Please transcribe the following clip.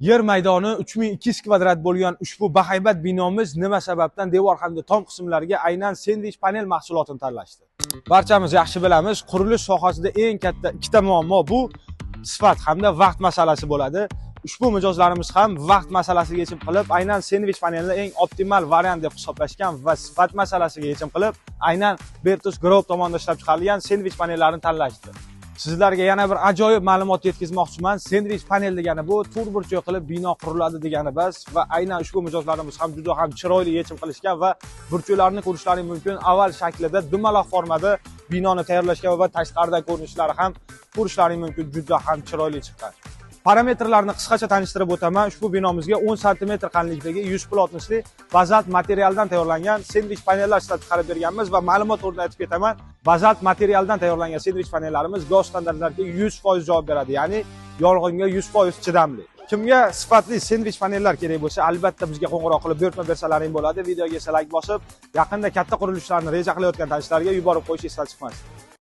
Yer maydoni 3200 kvadrat bo'lgan ushbu bahaybat binomiz nima sababdan devor hamda tom qismlariga aynan sendvich panel mahsulotini tanlashdi? Barchamiz yaxshi bilamiz, qurilish sohasida eng katta ikkita muammo bu sifat hamda vaqt masalasi bo'ladi. Ushbu mijozlarimiz ham vaqt masalasiga yechim qilib, aynan sendvich panelni eng optimal variant deb hisoblashgan va sifat masalasiga yechim qilib, aynan Bertus Group tomonidan ishlab chiqarilgan sendvich panellarini tanlashdi. Sizlarga yana bir ajoyib ma'lumot yetkazmoqchiman. Sendvich panel degani bu to'rtburchak qilib bino quriladi degani bas va aynan ushbu mijozlarimiz ham juda ham chiroyli yechim qilishgan va burchaklarni ko'rishlaring mumkin. Oval shaklida dumaloq formada binoni tayyorlashgan va tashqaridan ko'rinishlari ham ko'rishlaring mumkin, juda ham chiroyli chiqqan. Parametrlarni qisqacha tanishtirib o'taman. Ushbu binomizga 10 sm qalinlikdagi 100 plotnosli bazalt materialdan tayyorlangan sendvich panellar ishlab chiqarib berganmiz va ma'lumot o'rnida aytib ketaman, bazalt materialdan tayyorlangan sendvich panellarimiz GOS standartlariga 100% javob beradi, ya'ni yong'inga 100% chidamli. Kimga sifatli sendvich panellar kerak bo'lsa, albatta bizga qo'ng'iroq qilib buyurtma bersalaring bo'ladi. Videoga esa like bosib, yaqinda katta qurilishlarni reja qilayotgan tanishlarga yuborib qo'yish esdan chiqmasin.